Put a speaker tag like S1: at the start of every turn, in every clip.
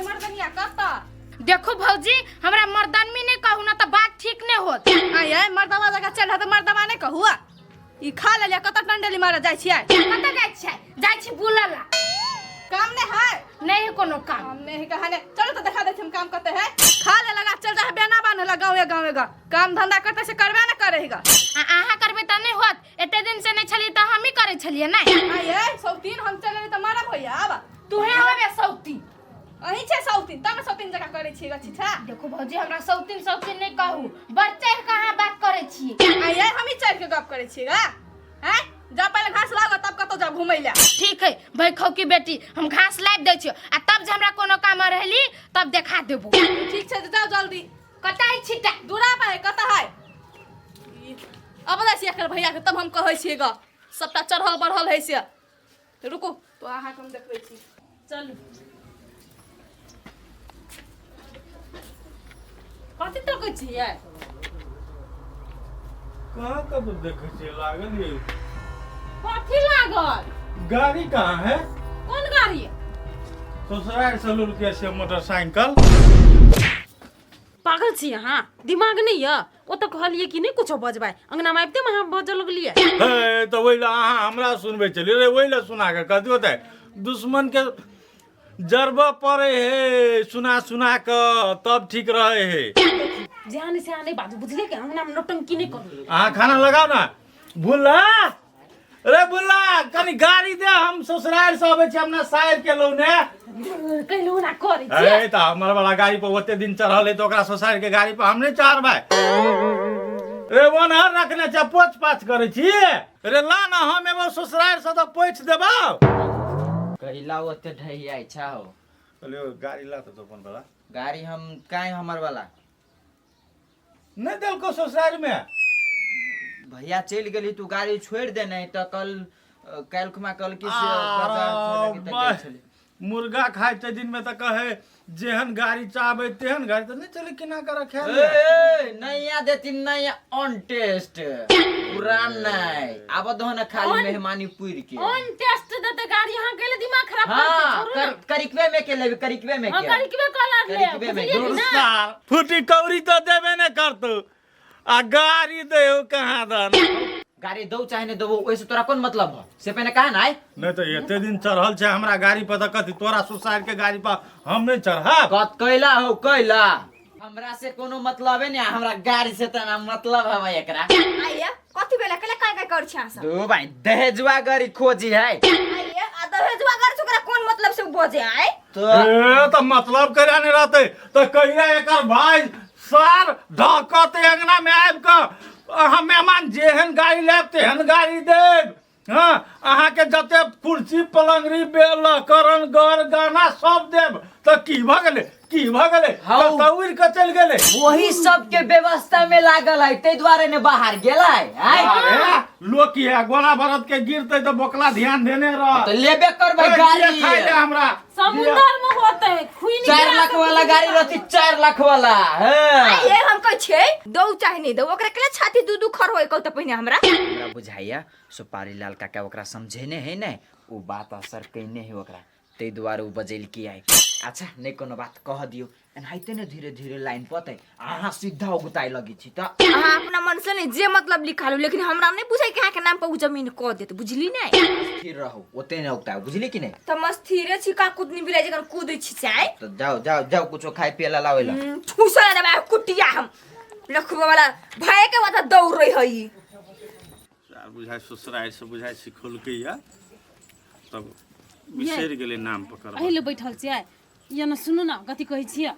S1: मर्दनिया कतऽ?
S2: देखो भौजी, हमरा मर्दनमी नहीं कहू ना तऽ बात ठीक नहीं होत।
S1: आय आय मर्दवा जगह चल त मर्दवा नहीं कहू। ई खा लेलिया, कतऽ टंडली मारे जाइ छियै?
S2: कतऽ जाइ छियै? जाइ छी बुलला।
S1: काम नहीं है?
S2: नहीं है कोनो काम।
S1: काम नहीं है कहाने। चलो तो देखा दे हम काम करते हैं। खा ले लगा चल जा बेना बांधे ला गाँवे गाँवे गा। काम धंधा करते से करबे ना करेगा।
S2: आ अहाँ करबै तऽ नहि होत। एते दिन से नहि छलियै तऽ हमही करै छलियै नहि?
S1: आय आय सौतीन हम चले तऽ मारब होइया आब।
S2: तूहे होबे सौतीन।
S1: अहीं छै सौतीन तब ने सौतीन जकाँ करै छियै गछि छा।
S2: देखो भौजी, हमरा सौतीन सौतीन नहि कहू। बड़ चढ़ि कऽ अहाँ बात करै छियै।
S1: आय आय हमही चढ़ि के गप करै छियै गा। हैं जा पहिले घास लागो तब कतौ जा घुमै ला।
S2: ठीक है भाई खौकी बेटी, हम घास लाबि दै छियो आ तब जे हमरा कोनो काम रहली तब देखा देबो।
S1: ठीक छै, जाओ जल्दी।
S2: कतऽ है छिट्टा?
S1: दूरा पर है, कतऽ है? अब जाइ छियै एकर भैया के तब हम कहै छियै ग सबटा चढ़ल बढ़ल है से। रुकू तो अहाँके हम देखबै छी।
S3: चलू, कथी तकै छियै?
S4: कहाँ कतौ देखै छियै लागल ये।
S3: कथी लागल?
S4: गाड़ी कहाँ है?
S3: कोन गाड़ी?
S4: ससुराल से लुलके से मोटरसाइकिल।
S3: पागल छी अहाँ? दिमाग नहीं यऽ? ओ तऽ कहलियै कि नहि कुछो बजबै, अंगना में आबिते अहाँ बजऽ लगलियै।
S4: हे तऽ ओहि लए अहाँ हमरा सुनबै छलियै रे? ओहि लए सुना कऽ कथी होतै? दुश्मन के जरबऽ पड़े हे सुना सुना कऽ तब ठीक रहे हे।
S3: जहाँ से अहाँ नहीं बाजू, बुझलियै कि अंगना में नौटंकी नहीं करू।
S4: अहाँ खाना लगाओ ना। भुला रे भुला, कनी गाड़ी दे, हम ससुराल से अबै छी अपना सायर के लौने।
S3: कहलहुँ ना करै छियै।
S4: अरे तऽ हमर वाला गाड़ी पर ओते दिन चढ़ल है तऽ ओकरा ससुराल के गाड़ी पर हम नहि चढ़बै रे? ओनहर रखने छै, पोछ पाछ करै छी रे। ला ना, हम एगो ससुराल से तऽ पोछि देबौ।
S5: कहिला ओते ढहियाइ छा हो?
S4: कहलियौ गाड़ी ला तऽ अपन वाला
S5: गाड़ी। हम काहे हमर वाला
S4: नहि देलको ससुराल में?
S5: भैया चलि गेली, तू गाड़ी छोड़ि दे, नहीं तऽ कल काल्हि खुमा कल की से बाजार छोड़े के तऽ गेल छली।
S4: मुर्गा खाइ छै दिन में तऽ कहे जेहन गाड़ी चाहबै तेहन गाड़ी तऽ नहि चले, केना कर रखे।
S5: ए, ए, नैया देती नैया ऑन टेस्ट पुरान नहीं आब दहो ना खाली मेहमानी पुर के।
S3: ऑन टेस्ट देते गाड़ी अहाँ के दिमाग खराब कर
S5: हाँ
S3: छोड़ू ना।
S5: करिकवे में के लेबी, करिकवे में
S3: हाँ
S5: के।
S3: करिकबे कलर ले।
S5: करिकबे में।
S3: बुझलियै कि ना?
S4: साल फूटी कौड़ी तऽ देबे ने करतौ आ गाड़ी देहो कहाँ दन।
S5: गाड़ी दौ चाहे नहीं देबो, ओहिसे तोरा कोन मतलब हो से पहिने कहा ना आइ।
S4: नहि तऽ एते दिन चढ़ल छै हमरा गाड़ी पर तऽ कथी तोरा सुसार के गाड़ी पर हम नहि चढ़ब?
S5: कत कैला हो कैला, हमरा से कोनो मतलबे नहीं, हमरा गाड़ी से तना मतलब हवे एकरा।
S6: आइए कथी बेला केला काय काय कर छी अहाँ सब?
S5: दू भाई दहेजुआ गाड़ी खोजी है।
S6: आइए आ दहेजुआ गाड़ी से ओकरा कोन मतलब से बजे आए?
S5: तो
S4: ए तऽ मतलब कहिया नहि रहतै तऽ कहिया एकर भाई सार ढकत अंगना में आबि कऽ अहाँ मेहमान जेहन गाड़ी लेब तेहन गाड़ी देब। हाँ, अहाँके जते कुर्सी पलंगरी बेल करण गर गाना सब देब तऽ की भऽ गेलै, की भऽ गेलै?
S5: हौ।
S4: कतऽ उड़ि कऽ चलि गेलै?
S5: वही सब के व्यवस्था में लागल है, ताहि दुआरे ने बाहर गेलै आय।
S4: अरे लोक है गोला भरत के गिरतै तऽ बोकला ध्यान देने रह।
S5: तो लेबे करबै
S4: ए,
S5: गाड़ी।
S4: खाइ ले हमरा।
S3: समुंदर में होते खुइन।
S5: 4 लाख वाला गाड़ी रहती, 4 लाख वाला। हाँ।
S6: आइए हम कहै छियै दौ चाहे नहीं दौ, ओकरा केला छाती दू दू खर होय कहू तऽ पहिने हमरा।
S5: हमरा बुझाइया सुपारी लाल काका ओकरा समझेने है ने, ओ बात असर कैने है ओकरा, ताहि दुआरे ओ बजेलकी आइ। अच्छा नहीं कोनो बात, कह दियौ एनाहिते ने धीरे धीरे लाइन पते, अहाँ सीधा उगताइ लगी छी तऽ।
S6: अहाँ अपना मन से नहीं जे मतलब लिखा लू, लेकिन हमरा नहीं बुझाइ कि अहाँके नाम पर उ जमीन कऽ देत, बुझली नहीं?
S5: स्थिर रहू, ओते नहि उगताउ, बुझली कि नहीं?
S6: तऽ मस्थिरे छी का कुदनी बिलाई जखन कूदै छी चाय।
S5: तऽ जाओ जाओ जाओ, कुछो खाय पिए ला लाबै ला।
S6: ठूसल देबै कुटिया हम लखुआ वाला भय के बात दौड़ रही है ई।
S4: आर बुझाइ ससुरारि से बुझाइ सिखौलकै या तब बिसरि गेलै नाम पकड़।
S3: एहि लए बैठल छियै या ने? सुनू ने, कथी कहै छियै।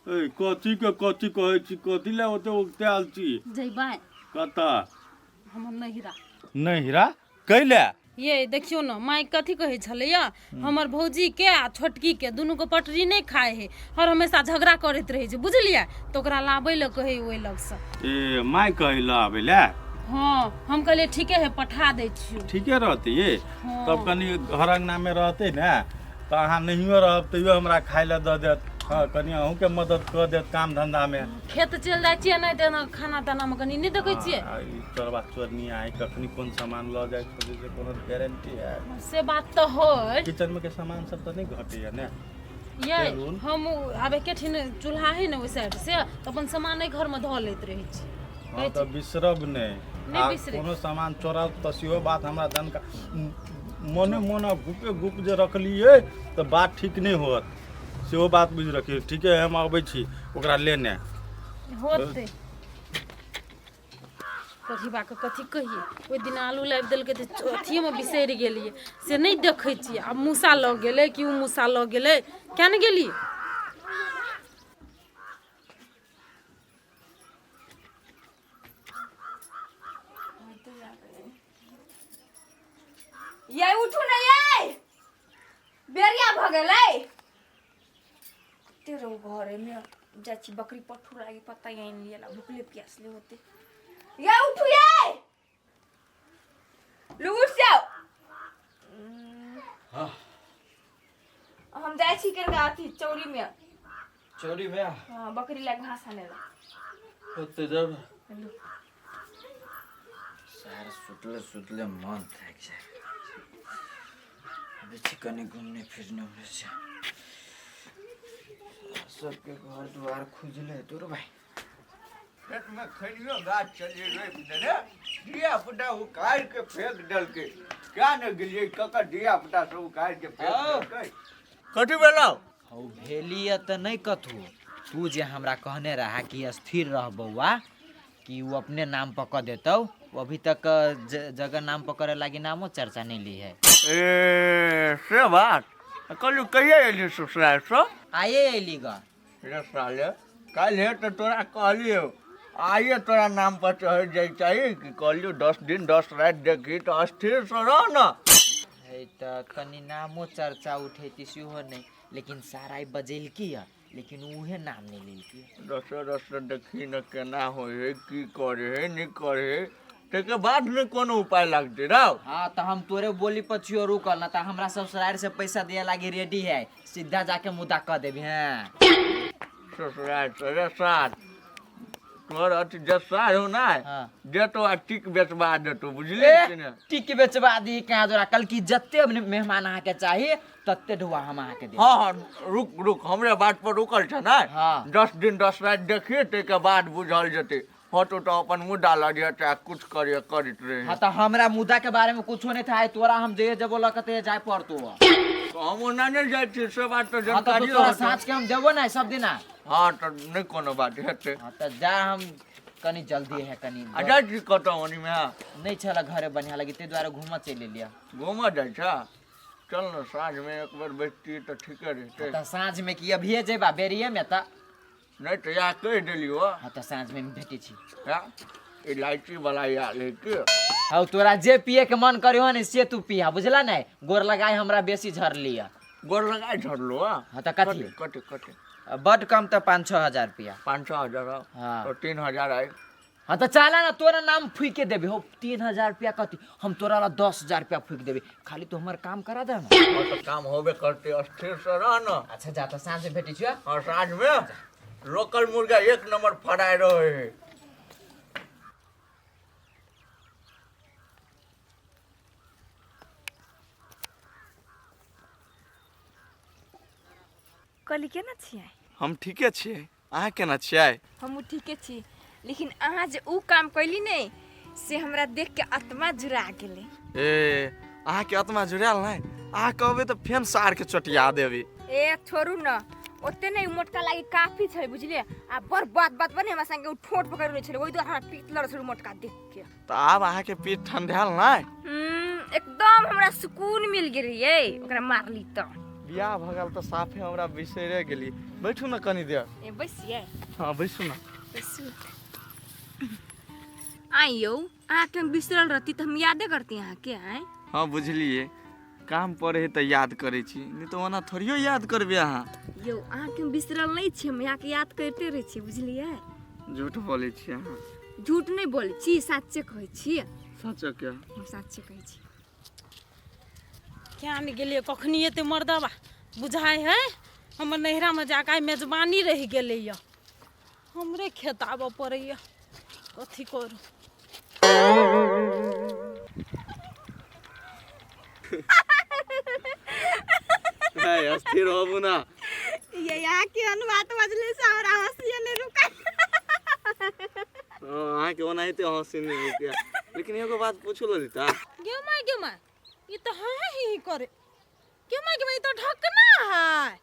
S4: ए कथी के कथी कहै छी? कथी लए ओते उगतायल छी?
S3: जइबै।
S4: कतऽ?
S3: हमर नहिरा।
S4: नहिरा कैले?
S3: ये देखियौ ने, माय कथी कहै छलैया, हमर भौजी के आ छोटकी के दुनू के पटरी नहि खाइ है, हर हमेशा झगड़ा करैत रहै छै, बुझलियै? तऽ ओकरा लाबै लए कहै ओहि लगसँ।
S4: ए माय कहै लए आबै लए?
S3: हँ, हम कहलियै ठीके है, पठा दै छियौ।
S4: ठीके रहतै ये। तब कनि घर अङ्गनामे रहतै ने तऽ अहाँ नहियो रहब तैयो हमरा खाइ लए दऽ देत। हँ, कनि अहूँके मदद कऽ देत काम धन्धामे।
S3: खेत चलि जाइ छियै नहि तऽ एना खाना तानामे कनि नहि देखै छियै।
S4: आ, ई चोरबा चोरनी आइ कखनी कोन सामान लऽ जाइ छलै से कोनो गारंटी है?
S3: से बात तऽ है।
S4: किचनमे के सामान सब तऽ नहि घटैया ने?
S3: ये
S4: तेल-उल।
S3: हम आब एकेठिन चूल्हा है ने ओहि साइड से, तऽ अपन सामान एहि घरमे धऽ लैत रहै छी।
S4: हँ, तऽ बिसरब नहि।
S3: नहि
S4: आ
S3: बिसरै।
S4: कोनो सामान चोरब तऽ सेहो बात हमरा जानका मने मोन आब गुपे गुप जे रखलियै तऽ बात ठीक नहि होत, सेहो बात बुझि रखियौ। ठीके, हम अबै छी ओकरा लेने।
S3: होतै। कढ़ीबाके कथी कहियै, ओहि दिन आलू लाबि देलकै तऽ अथिएमे बिसरि गेलियै, से नहि देखै छियै। आब मूसा लऽ गेलै कि ओ मूसा लऽ गेलै, किया ने गेलियै।
S6: ये उठू ने ये, बेरिया भऽ गेलै। कते रहो घरे में, जाइ छी बकरी पट्ठू लागी पत्ता आनि लिअ ला, भुखले प्यासले होते। ये उठू, ये लू उठ जाओ। हम जाइ छी कनिका अथी चौरी में।
S5: चोरी में?
S6: हाँ, बकरी ला घास आने ला।
S4: होते जब
S5: सार सुतले सुतले मन थाकि जाय। अबै छी कनि घूमने फिरने उमने से। सबके घर द्वार खुजले तोर भाई।
S7: खेतमे खैनियो गाछ छलियै रोपि देने, धिया पुता उखाड़ि के फेंक देलकै। क्या ने गेलियै, ककर धिया पुता सब उखाड़ि के फेंक देलकै। कथी भेलौ?
S5: हौ भेलिय तऽ नहि कथू, तू जे हमरा कहने रहा कि स्थिर रह बौआ, कि वो अपने नाम पर कऽ देतौ, वो अभी तक जगह नाम पर करे लागी नामो चर्चा नहीं ली है।
S7: ए से बात कहलू, कहिया एली ससुरालसँ?
S5: आइए अयली ग।
S7: रे साले, काल्हि तऽ तोरा कहलियौ आइए तोरा नाम पर चढ़ि जाइ चाही कि कहलियौ 10 दिन 10 राति देखी, तऽ स्थिरसँ रह ने।
S5: है तऽ कनि नामो चर्चा उठेती सेहो नहि, लेकिन सारा ई बजेलकी है, लेकिन उहे नाम नहीं लेलकी।
S7: दसो दस देखी ने केना होइ है, की करे है, नहि करे है, ताहिके बाद ने कोनो उपाय लागतै रौ।
S5: हाँ, तऽ हम तोरे बोली पर छियो रुकल, ना तऽ हमरा ससुराल से पैसा दिया लागी रेडी है, सीधा जाके मुद्दा कह देबी। हाँ
S7: ससुराल से रे सार तोहर अथी जे सार हो ना।
S5: हाँ।
S7: देतो आ टिक बेचबा देतो, बुझली कि ने?
S5: टिक बेचबा दी कहाँ तोरा? कल की जते मेहमान अहाँके चाही तते ढुआ हम अहाँके देब।
S7: हाँ हाँ, रुक रुक, हमरे बात पर रुकल छ ने?
S5: हाँ।
S7: 10 दिन 10 राति देखिए, ताहिके बाद बुझल जेतै। होतो तऽ अपन मुद्दा लड़िए चाहे कुछ करिए, करैत रहे।
S5: हाँ, तऽ हमरा मुद्दा के बारे में कुछो नहीं था, तोरा हम जे जबो लऽ के ते जाय पड़तो।
S7: तऽ हम ओना नहि जाइ छी, से बात तऽ
S5: हाँ, तऽ
S7: जानकारी
S5: तोरा
S7: होतै।
S5: साँझ के हम देबो ना सब दिना।
S7: हाँ, तऽ नहि कोनो बात हेतै।
S5: हाँ, तऽ जा, हम कनी जल्दी है कनी।
S7: आ जाइ छी कतऽ ओनीमे?
S5: नहीं छल घरे बढ़िया लगी, ताहि दुआरे घूमऽ चलि एलियै।
S7: घूमऽ जाइ छ? चल ने, साँझमे एक बेर बैठती तऽ ठीके रहितै।
S5: तऽ साँझ में की अभिये जेबा? बेरिये में तऽ
S7: नहि तऽ इएह कहि देलियौ।
S5: हाँ, तऽ साँझ में भेटै छी।
S7: हँ, इलायची वाला आयल है की?
S5: हौ, तोरा जे पिए के मन करियो ने से तू पिया, बुझला ने? गोर लगाई हमरा बेसी झरली है।
S7: गोर लगाइ झरलो?
S5: हाँ, तऽ कथी?
S7: कते कते?
S5: बड कम तऽ 5-6 हजार रुपया।
S7: 5-6 हजार?
S5: हाँ।
S7: तो 3000 आय।
S5: हाँ, तऽ चला ना, तोरा नाम फूक के देबे। हो, 3000 रुपया कथी, हम तोरा ला 10,000 रुपया फूक देबे, खाली तू हमर काम करा दे ना।
S7: हाँ, तऽ काम होबे करते, स्थिर से रह न।
S5: अच्छा जा, तऽ साँझ में भेटै छियो।
S7: हाँ, साँझ में लोकल मुर्गा एक नंबर फराइ रहे है।
S6: कहली, केना छियै?
S8: हम ठीके छियै, अहाँ केना छियै?
S6: हमहूँ ठीके छी, लेकिन अहाँ जे ऊ काम कैली ने से हमरा देख के आत्मा जुड़ा गेलै।
S8: ए, अहाँके आत्मा जुड़ायल नहि? अहाँ कहबै तऽ फेन सारके चोटिया देबै।
S6: ए छोड़ू न, ओते नहि, उ मोटका लागी काफी छै, बुझलियै? आ बड़ बात बात बने हमरा संगे उ ठोंठ पकड़ने छलै, ओहि दुआरे हमरा पीत लड़ छलै मोटका देख के।
S8: तऽ आब अहाँके पीठ ठंडायल नहि?
S6: एकदम हमरा सुकून मिल गेल यै ओकरा मारली तऽ।
S8: बियाह भऽ गेल तऽ साफे हमरा बिसरे गेली। बैठू ने कनी देर।
S6: ए बैसियै?
S8: हँ, बैसू ने।
S6: बैसू। आइ यौ, अहाँके हम बिसरल रहती तऽ हम यादे करती अहाँके आँय?
S8: हँ, बुझलियै, काम पड़े है तऽ याद करै छी, नहि तऽ ओना थोड़ियो याद करबै अहाँ।
S6: यौ, अहाँके हम बिसरल नहि छी, हम अहाँके याद करिते रहै छी, बुझलियै?
S8: झूठ बोलै छी अहाँ।
S6: झूठ नहि बोलै छी, साचे कहै छी।
S8: सच के?
S6: हम साचे कहै छी।
S3: क्या नहि गेलियै, कखनी एतै मर्दबा? बुझाइ है हमर नैहरामे जाकऽ आइ मेजबानी रहि गेलैए, हमरे खेत आबऽ पड़ैए। कथी करू?
S8: है, स्थिर होबू ना।
S6: ये यहाँ केहन बात बजले से हमरा हंसी ने रुका।
S8: हाँ, अहाँके ओनाहिते हंसी नहि रुकैया, लेकिन एगो बात पूछू ललिता।
S3: गे माय गे माय, ई तऽ हाँ हाँ ही ही करे। गे माय गे माय, ई तऽ ढकना है,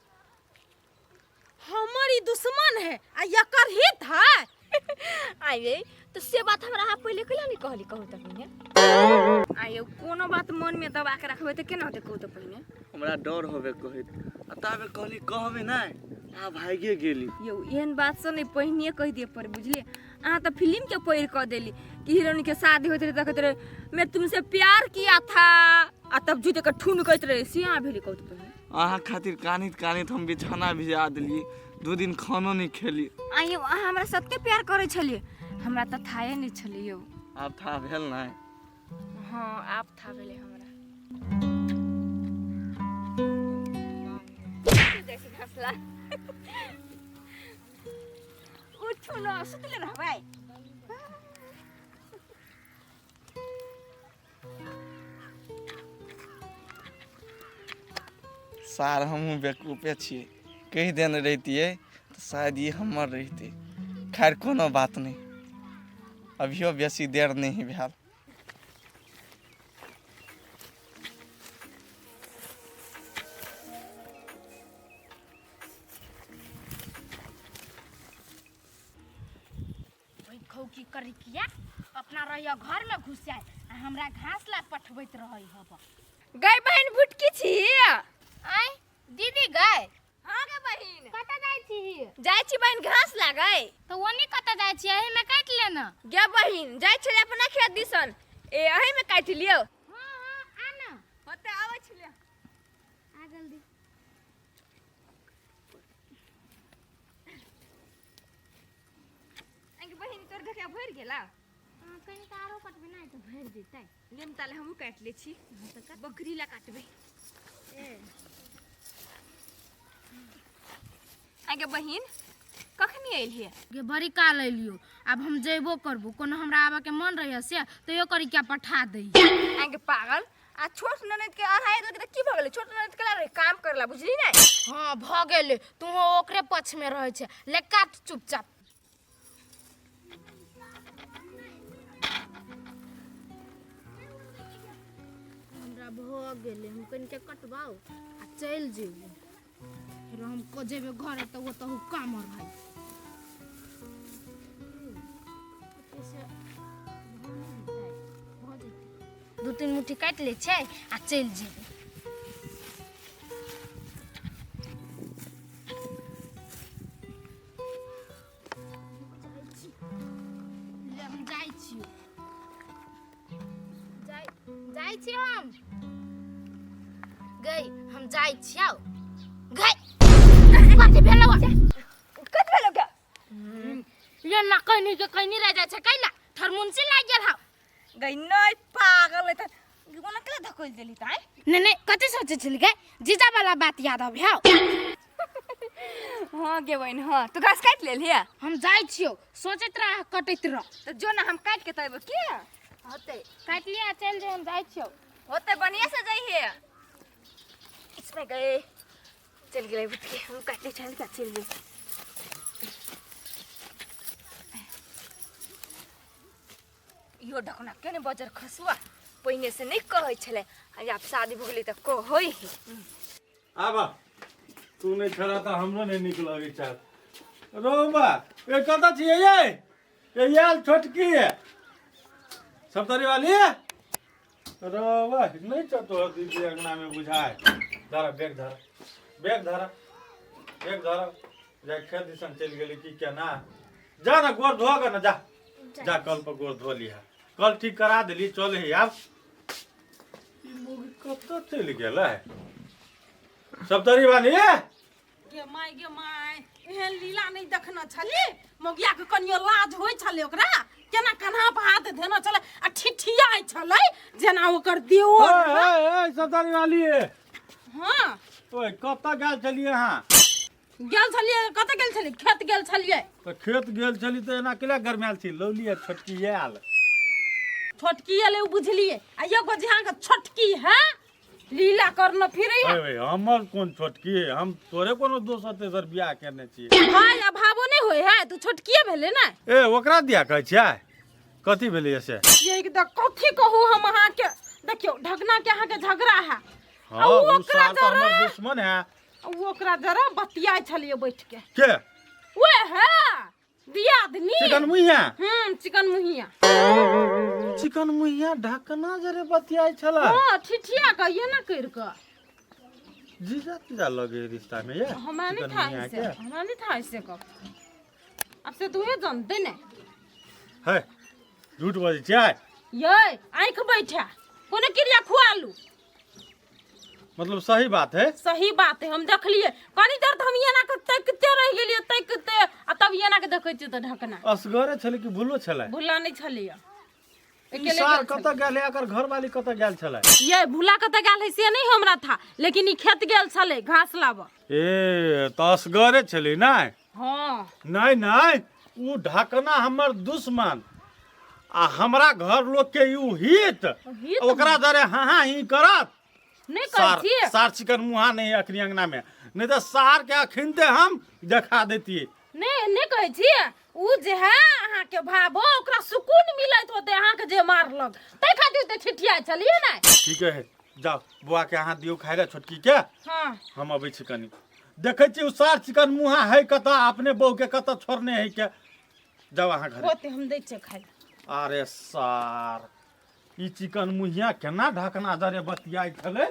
S3: हमर ई दुश्मन है आ एकर हित है।
S6: आइए तो से बात हमरा अहाँ पहिले कहिया नहि कहली? कहू तऽ पहिने। आइयो कोनो बात मन में दबा के रखबै तऽ केना होतै? कहू तऽ पहिने।
S8: हमरा डर होबे कहैत, आ ताबे कहली कहबे नहि, अहाँ भागिए गेली।
S6: यौ एहन बात से नहि पहिने कहि दिअ पर, बुझलियै? अहाँ तऽ फिल्म के पढ़ि कऽ देली कि हीरोइन के शादी होइत रहै तऽ कहैत रहै मैं तुमसे प्यार किया था, आ तब जूते के ठुन कहैत रहै, से अहाँ भेली? कहू तऽ पहिने।
S8: अहाँ खातिर कानित कानित हम बिछाना भिजा देलियै, 2 दिन खानो नहि खेली।
S6: आइयो अहाँ हमरा सत्ते प्यार करै छलियै? हमरा तऽ थाहे नहि छलै यौ।
S8: आब था भेल नहि?
S6: हाँ आब था भेलै हमरा। जाइ छी घासला। उठू न, सुतले रहबै?
S8: सार हमहूँ बेवकूफे छियै, कहि देने रहितियै तऽ शायद ई हमर रहितै। खैर कोनो बात नहि, अभियो बेसी देर नहि भेल।
S2: ओहि खौकी करिकिया अपना रहिया घर में घुस जाए आ हमरा घास ला पठबैत रहै हब।
S6: गै बहिन भुटकी छी?
S2: आय दीदी गै।
S6: हाँ गे बहिन।
S2: कतऽ जाइ छी?
S6: जाइ छी बहिन घास लागै।
S2: तऽ ओनी कतऽ जाइ छी? एही में काटि ले न।
S6: गे बहिन जाइ छलै अपना खेत दिसन, ए एही में काटि लियौ।
S2: हाँ हाँ आ न।
S6: होते आबै छलै।
S2: आ जल्दी।
S6: अंके बहिन तोर ढकिया भरि गेला?
S2: हाँ, कनिक आरो कटबै ने तऽ भरि जेतै।
S6: लेम ताले हमहूँ काटि लै छी, बकरी ला काटबै। आगे बहिन कखनी एलियै?
S2: गे बड़ी काल एलियो, आब हम जेबो करबो। कोनो हमरा आबऽ के मन रहै से तैयो करी क्या पठा दै।
S6: आगे पागल, आ छोट ननद के अढ़ाई देलकै तऽ की भऽ गेलै? छोट ननद के रहे काम करला, बुझली ने?
S2: हाँ भऽ गेलै, तू ओकरे पक्ष में रहै छै। ले काट चुपचाप। हमरा भऽ गेलै, हम कनिके कटबाउ आ चलि जेबो। फेर हम को जेबै घर तऽ ओतहु काम रहै। 2-3 मुट्ठी काटि लै छै आ चलि जेबै। ले हम जाइ छियौ, जाइ छी हम। गई हम जाइ छियौ। गई कथी भेलौ?
S6: कथी भेलौ गे?
S2: ये ना कहनी के कहनी रह जाइ छै, कैला थरमुंसी लागि गेल हौ।
S6: गई नहीं पागल है तऽ ओना केला धकोल देली ताय?
S2: नहीं नहीं कथी सोचै छली गई? जीजा वाला बात याद आबै हौ।
S6: हाँ गे बहिन, हाँ तू घास काटि लेलही?
S2: हम जाइ छियौ, सोचैत रह कटैत रह।
S6: तऽ जो ना, हम काटि के तब के
S2: होतै। काटि लिअ चलि जाय, हम जाइ छियौ।
S6: होतै, बढ़िया से जइहे। इसमें गए चल गेलै बुटके, हम काटि लै छल के चलि गेल। इहो ढकना के ने बजर खसुआ पहिने से नहि कहै छलै, आ आब शादी भऽ गेलै तऽ कहै है।
S4: आब तू नहि छला तऽ हमरो नहि नीक लगै छल। रौ बा, ए कतऽ छियै ये? ए आयल छोटकी सप्तरी वाली। रौ बा, नहि छौ तोहर दीदी अंगना में बुझाय। धर बैग, धर बैग, धर बैग, धर। जा खेत दिसन चलि गेली की केना? जा ना गोर धो के ना, जा जा कल पर गोर धो लिहा। कल ठीक करा देली, चल ही। आब ई मुगी कतऽ चलि गेलै सप्तरी वाली?
S3: गे माय गे माय, एहन लीला नहि देखने छली। मोगिया के कनियो लाज होइ छलै ओकरा? केना कन्हा पर हाथ धेने छलै आ ठिठियाइ छलै जेना ओकर देवर।
S4: ओए ओए ओए सप्तरी वाली।
S3: हाँ।
S4: ओए कतऽ गेल छलियै अहाँ?
S3: गेल छलियै, कतऽ गेल छलियै? खेत गेल छलियै।
S4: तऽ खेत गेल छली तऽ एना केला गरमायल छी? लौली आ छोटकी आयल?
S3: छोटकी एलै ओ बुझलियै, आ एगो जे अहाँके छोटकी है लीला करने फिरे
S4: हे भाई हमर कोन छोटकी है? हम तोरे कोनो दोसर तेसर बियाह केने छियै।
S3: भाई अभावो नहीं होय है, तू छोटकिए भेले ना।
S4: ए ओकरा दिया कहै छियै? कथी भेलै से?
S3: ये त कथी कहू हम अहाँ के, देखियो ढकना के अहाँ के झगड़ा है।
S4: हाँ,
S3: आ
S4: उ
S3: ओकरा
S4: सार तऽ हमर
S3: जरा
S4: दुश्मन है।
S3: उ ओकरा जरा बतियाइ छलियै बैठ के।
S4: के?
S3: वे है दियादनी।
S4: Chicken Muhiya?
S3: Chicken Muhiya.
S4: Chicken Muhiya ढकना जरे बतियाइ छला।
S3: हां, ठिठिया के ये ना कर के।
S4: जीजा तीजा लगे रिश्ता में ये?
S3: हमरा नहीं
S4: चिकन
S3: था
S4: मुहिया
S3: से,
S4: के?
S3: हमरा नहीं था से कब। अब से तूहे जानते ने।
S4: है, झूठ बजै छियै?
S3: ये आँख बैठा कोनो क्रिया खुआलू।
S4: मतलब सही बात है?
S3: सही बात है, हम देखलिए कनी देर त हम एना के तकते रह गेलिए तकते, आ तब एना के देखै छियै त ढकना।
S4: असगरे छलै कि भूलो छलै?
S3: भूला नहीं छलिए।
S4: ई
S3: अकेले
S4: सार
S3: गेल
S4: कतऽ गेल है? एकर घरवाली कतऽ गेल छलै?
S3: ये भूला कतऽ गेल है से नहीं हमरा था, लेकिन ई खेत गेल छलै घास लाबऽ।
S4: ए तऽ असगरे छलै नै?
S3: हाँ।
S4: नहीं नहीं, उ ढकना हमर दुश्मन आ हमरा घर लोग के you हित,
S3: हित
S4: ओकरा दरे हाँ हाँ ही करत।
S3: नहीं कहै छियै।
S4: सार चिकन मुहा नहीं अखनी अंगना में, नहीं तो सार के अखिनते हम देखा देतियै।
S3: नहीं नहीं कहै छियै, उ जे है अहाँ के भावो ओकरा सुकून मिलैत होतै अहाँ के जे मारलक, तै खातिर ते ठिठिया छलियै ने।
S4: ठीक है, जाओ बुआ के अहाँ दियौ खाइ लए छोटकी के।
S3: हाँ।
S4: हम अबै छी कनी, देखै छी उ सार चिकन मुहा है कतऽ, अपने बहू के कतऽ छोड़ने है के। जाओ अहाँ घरे।
S3: होते हम दै छियै खाइ लए।
S4: अरे सार, ई चिकन मुहिया केना ढकना दरे बतियाइ छलै।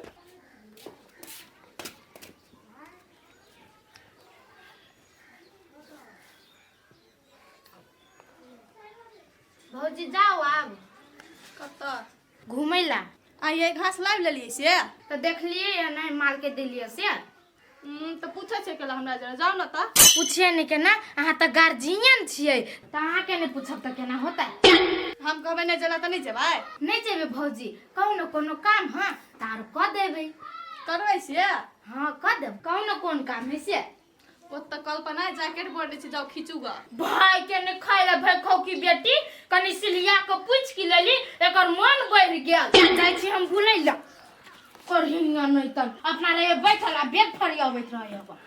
S2: भौजी जाओ आब।
S1: कतऽ?
S2: घुमै ला।
S1: आ ये घास लाबि लेलियै से?
S2: तऽ देखलियै या नहि, माल के देलियै से।
S1: तऽ पूछै छै केला हमरा जरा, जाउ ने तऽ।
S2: पूछिए नहि केना, अहाँ तऽ गार्जियन छियै, तऽ अहाँके नहि पूछब तऽ केना होतै?
S1: हम कहबै नहि जेला तऽ नहि जेबै?
S2: नहि जेबै भौजी, कहू ने कोनो काम हँ तऽ आर कऽ देबै।
S1: करबै से?
S2: हाँ कऽ देब, कहू ने कोन काम है से।
S1: ओतऽ कल्पना जैकेट बोर्ड छै, जाउ खींचू ग।
S2: भाई के ने खाय ला भाई खौ की बेटी, कनी सिलिया के पूछ के लेली, एकर मन बढ़ गेल। जाइ छी हम घुलै ला। करहिंगा नहीं तन अपना रहे बैठल आ बेग फरियाबैत रहे अपन।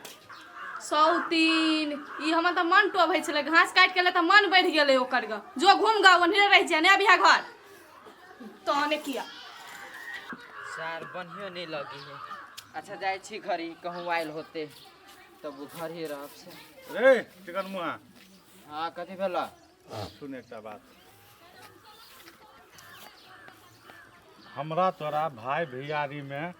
S1: सौतीन, ई हमर तऽ मन टोभै छलै, घास काटि के ले तऽ मन बढ़ि गेलै ओकर ग। जो घूम ग, ओन्हिरे रहि छियै, नहि अबिहा घर। तहने किया?
S5: सार बढ़ियो नहीं लगी है। अच्छा जाइ छी घरी, कहूँ आयल होते तब वो घर ही रहब से।
S4: रे चिकन मुहा।
S5: हाँ कथी भेला?
S4: सुन एकटा बात, हमरा तोरा भाई भैयारी में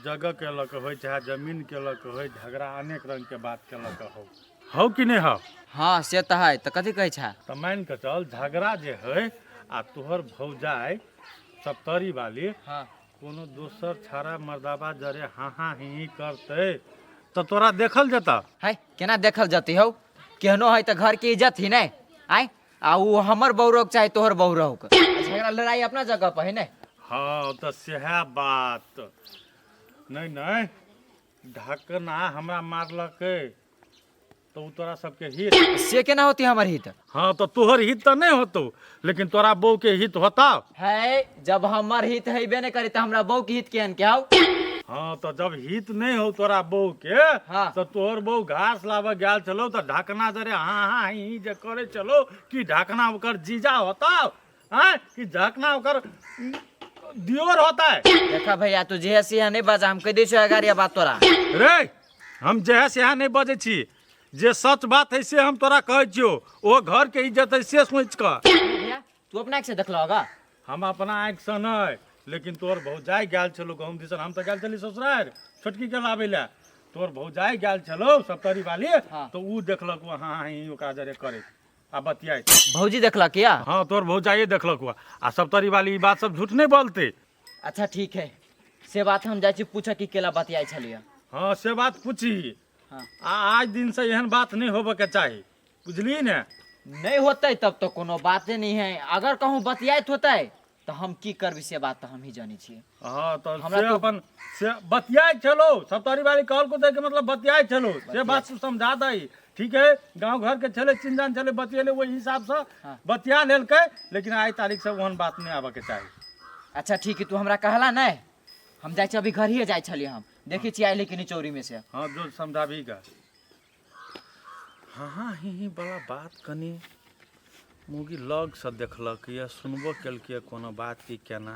S4: जगह के लऽ के होइ चाहे जमीन के लऽ के होइ, झगड़ा अनेक रंग के बात के लऽ के हो, हौ कि नहीं हौ?
S5: हाँ से तऽ है, तऽ कथी कहै छा?
S4: तऽ मान के चल झगड़ा जे है आ तोहर भौजाई सप्तरी वाली,
S5: हाँ,
S4: कोनो दोसर छाड़ा मर्दाबा जरे हाँ हाँ ही ही करते तऽ तोरा देखल जेता?
S5: है केना देखल जती हौ? केहनो है तऽ घर के इज्जत ही नहीं आय, आ उ हमर बहू रहोक चाहे तोहर बहू रहोक, झगड़ा लड़ाई अपना जगह पर है नहीं।
S4: हाँ तऽ सएह बात। नहीं नहीं, ढकना हमरा मारलकै तऽ उ तोरा सबके हित
S5: से केना होती हमर हित?
S4: हाँ तऽ तोहर हित तऽ नहीं होतौ, लेकिन तोरा बहू के हित होता
S5: है। जब हमर हित हेबे नहीं करी तऽ हमरा बहू के हित केहन के हौ?
S4: हाँ तऽ जब हित नहीं हो तोरा बहू के,
S5: हाँ,
S4: तऽ तोहर बहू घास लाबऽ गेल छलौ तऽ ढकना जरे हाँ हाँ ही ही जे करे छलौ कि ढकना ओकर जीजा होता हाँ कि ढकना ओकर दियोर होता है?
S5: देखा भैया तू जे से नहीं बजा, हम कह दै छियौ अगाड़िया बात तोरा।
S4: रे हम जे है से नहीं बजै छी, जे सच बात है से हम तोरा कहै छियौ, ओ घर के इज्जत है से सोचि कऽ।
S5: भैया तू अपना आँखि से देखलह गा?
S4: हम अपना आँखि से नहीं, लेकिन तोहर भौजाई गेल छलौ गहुम दिसन, हम तऽ गेल छली ससुरारि छोटकी के लाबै लए, तोहर भौजाई गेल छलौ सप्तरी वाली,
S5: हाँ,
S4: तऽ उ देखलक हाँ हाँ ही ओकरा जरे करैत आ बतियाइत।
S5: भौजी देखलक या?
S4: हाँ तोहर भौजाइए देखलक हुआ, आ सप्तरी वाली ई बात सब झूठ नहीं बोलते।
S5: अच्छा ठीक है, से बात हम जाइ छी पूछऽ कि केला बतियाइ छलियै।
S4: हाँ से बात पूछी।
S5: हाँ।
S4: आ आज दिन से एहन बात नहीं होबऽ के चाही, बुझलियै ने?
S5: नहीं होतै तब तो कोनो बाते नहीं है, अगर कहूँ बतियाइत होतै तऽ हम की करबी से बात तऽ हम ही जानै छियै।
S4: हाँ तऽ
S5: हमरा
S4: से
S5: तो
S4: अपन से बतियाइ छलौ सप्तरी वाली कहलको तऽ के मतलब बतियाइ छलौ, से बात तू समझा दही। ठीक है, गाँव घर के छलै चिन्जान छलै बतियेलै ओहि हिसाब से
S5: हाँ,
S4: बतिया लेलकै, लेकिन आइ तारीख से ओहन बात नहीं आबऽ के चाही।
S5: अच्छा ठीक है, तू हमरा कहला नहीं हम जाइ छी, अभी घरिये जाइ छलियै हम। देखै छियै आइले कि नहि चौरी में से।
S4: हाँ, जो समझाबी गा। हाँ हाँ ही ही वाला बात कनी मुगी लग से देखलक या सुनबो केलक या कोनो बात की केना।